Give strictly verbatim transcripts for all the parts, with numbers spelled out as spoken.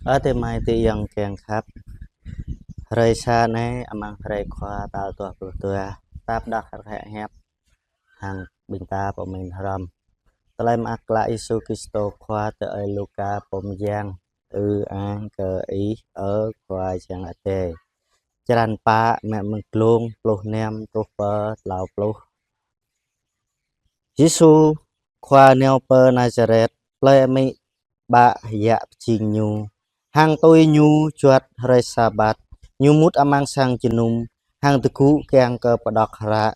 Ơ adơi amai adơi ayŏng kiăng khăp. Hrơi sa anai amăng hrơi Khua tal dua pluh dua. Ta pơđok hră hiăp hăng ƀing ta pơmĭn hrŏm. Tơlơi mơak klă Yêsu Kristô Khua tui ơi Luka pô mơyang. Ư-ang kơ Ih, ơ Khua Yang Adai. Črăn pă, mă mơ̆ng glông pluh năm truh pơ klâo pluh. Yêsu Khua nao pơ Nazaret, plơi amĭ ƀă yă pơjing Ñu. Hăng tui Ñu juăt hrơi Sabat, Ñu mŭt amăng sang jơnum, hăng tơgŭ kiăng kơ pơđok hră.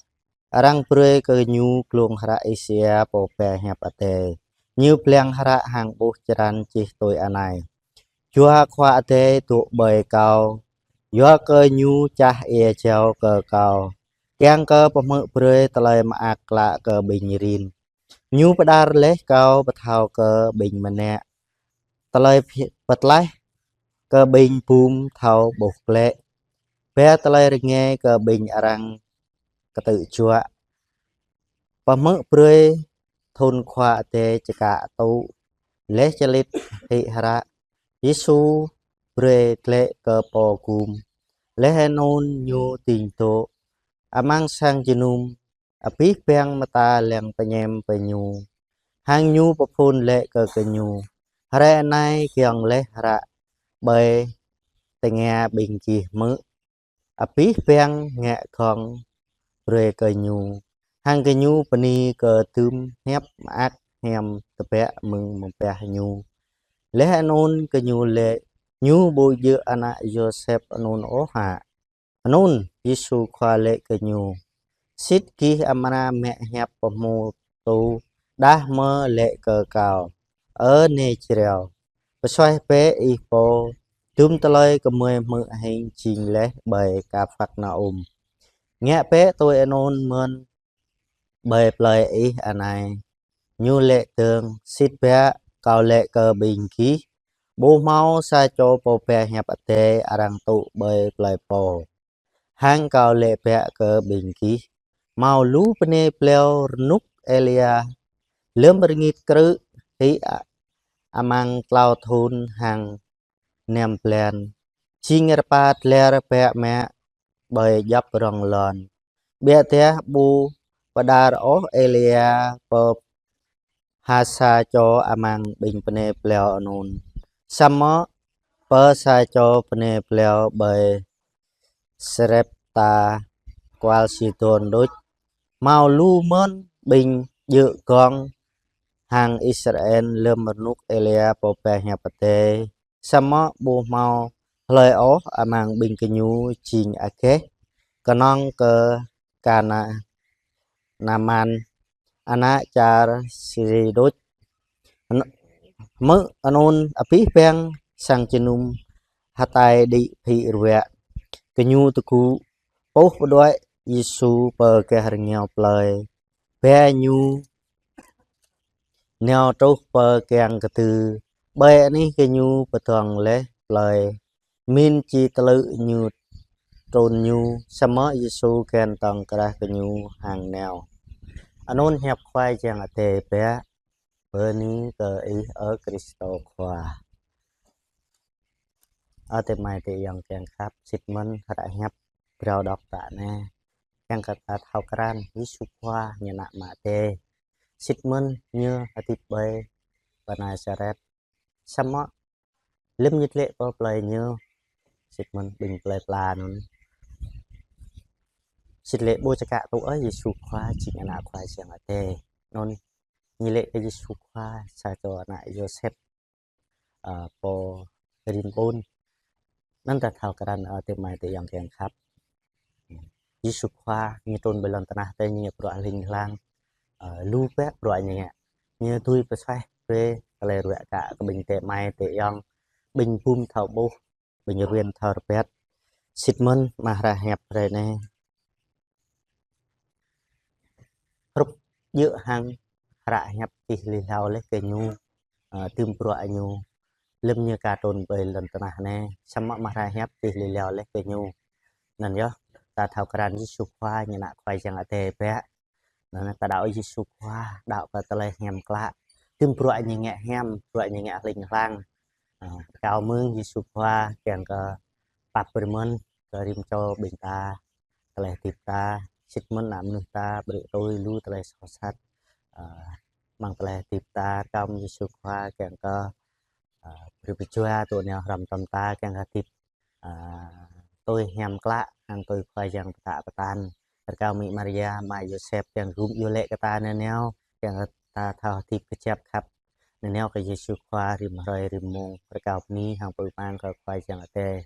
Arăng brơi kơ Ñu glông hră Isaia pô pơhiăp Adai. Ñu blang hră hăng ƀuh črăn čih tui anai: Yua Khua Adai dŏ ƀơi Kâo, yua kơ Ñu čah ia jâo kơ Kâo, kiăng kơ pơhmư̆ brơi tơlơi mơak klă kơ ƀing rin. Ñu pơđar laih Kâo pơthâo kơ ƀing mơnă, tơlơi phi-, pơtlaih kơ ƀing bum thâo ƀuh klĕ, ba tơlơi rơngai kơ ƀing arăng kơtư̆ juă, pơhmư̆ brơi thŭn Khua Adai čơkă tŭ. Laih čơlĭt hĭ hră, Yêsu brơi glaĭ kơ pô gum. Laih anŭn Ñu ding dŏ amăng sang jơnum, abih bang mơta lăng pơñen pơ Ñu, hăng Ñu pơphun laĭ kơ gơñu: Hrơi anai giŏng laih hră ƀơi tơngia ƀing gih hmư̆. Abih bang ngă gơ̆ng brơi kơ Ñu, hăng gơñu bơni kơ dŭm hiăp mơak hiam tơbiă mơ̆ng mơbah Ñu. Laih anŭn gơñu laĭ: Ñu ƀu djơ̆ ană Yôsep anŭn ôh hă? Anŭn Yêsu Khua laĭ kơ ñu: Sĭt gih amra mă hiăp pơhmu tŭ đah mơ̆ laĭ kơ Kâo, ơ nai jrao. Pơsuaih bĕ ih pô, dŭm tơlơi gơmơi hmư̆ hing jing laih ƀơi Kapharnaum, ngă bĕ tui anŭn mơ̆n ƀơi plơi ih anai. Ñu laĭ dơ̆ng: Sĭt biă, Kâo laĭ kơ ƀing gih, ƀu hmâo sa čô pô pơhiăp Adai arăng tŭ ƀơi plơi pô. Hăng Kâo laĭ biă kơ ƀing gih, hmâo lu bơnai pleo rơnŭk Êlia lơ̆m rơngit krư̆ hĭ a-, amăng klâo thŭn hăng năm blan, jing rơpa tler biă mă ƀơi djŏp rŏng lŏn. Biă dah ƀu pơđar ôh Êlia pơ ha sa čô amăng ƀing bơnai pleo anŭn, samơ̆ pơ sa čô bơnai pleo ƀơi Sarepta kual Sidôn đôč. Hmâo lu mơ̆n ƀing djơ̆ gơ̆ng hăng Israel lơ̆m rơnŭk Êlia pô pơhiăp Adai, samơ̆ ƀu hmâo hlơi ôh amăng ƀing gơñu jing agaih, kơnơ̆ng kơ Kana-, Naaman, ană čar Siri đôč. An-, hmư̆ anŭn abih bang sang jơnum hơtai đĭ phĭ ruă. Gơñu tơgŭ pŭh pơđuaĭ Yêsu pơ gah rơngiao plơi, ba Ñu nao truh pơ kiang kơdư. Ƀơi anih gơñu pơdơ̆ng laih plơi, mĭn či tơlư̆ Ñu trŭn Ñu, samơ̆ Yêsu găn tŏng krah gơñu hăng nao. Anŭn hiăp Khua Yang Adai biă. Bơni kơ Ih, ơ Kristô Khua. Ơ adơi amai adơi ayŏng kiăng khăp, sĭt mơ̆n hră hiăp phrâo đŏk tă anai, kiăng kơ ta thâo krăn Yêsu Khua ñu ană mă Adai. Sĭt mơ̆n Ñu hơdip ƀơi pơ Nazaret. Samơ̆ lơ̆m ñu glaĭ pơ plơi Ñu, sĭt mơ̆n ƀing plơi pla anŭn sĭt laĭ ƀu čơkă tŭ ôh Yêsu Khua jing ană Khua Yang Adai. Anŭn ñu laĭ kơ Yêsu Khua sa čô ană Yôsep, ơ, pô rin ƀun. Anŭn ta thâo krăn, ơ adơi amai adơi ayŏng kiăng khăp. Yêsu Khua ñu trŭn ƀơi lŏn tơnah tơ ñu ngă bruă hling hlang, ơ, lu biă bruă ñu ngă. Ñu dưi pơsuaih brơi tơlơi ruă kơ ƀing adơi amai adơi ayŏng, ƀing bum thâo ƀuh, ƀing rơwen thâo rơbat. Sĭt mơ̆n mă hră hiăp hrơi anai hrup djơ̆ hăng hră hiăp čih lui hlâo laih kơ ñu, ơ, tơm bruă ñu lơ̆m ñu ka trŭn ƀơi lŏn tơnah anai, samơ̆ mă hră hiăp čih lui hlâo laih kơ ñu. Anŭn yơh, ta thâo krăn Yêsu Khua ñu ană Khua Yang Adai biă. Anŭn ta đaŏ Yêsu Khua, đaŏ kơ tơlơi hiam klă. Tơm bruă ñu ngă hiam, bruă ñu ngă hling hlang. Ơ, rơkâo mơ̆ng Yêsu Khua kiăng kơ pap brơi mơ̆n kơ rĭm čô ƀing ta, tơlơi hơdip ta, sĭt mơ̆n ană mơnuih ta brơi tui lu tơlơi soh sat. Ơ, amăng tơlơi hơdip ta, rơkâo mơ̆ng Yêsu Khua kiăng kơ, ơ, brơi pơjua tui nao hrŏm tơm ta kiăng kơ hơdip, ơ, tui hiam klă, hăng tui Khua Yang pơtă pơtăn. Rơkâo Mĭ Maria, Ama Yôsep kiăng gum iâu laĭ kơ ta nanao, kiăng kơ ta thâo hơdip kơjăp khăp nanao kơ Yêsu Khua rĭm hrơi rĭm mông, rơkâo bơni hăng pơpŭ pơang kơ Khua Yang Adai.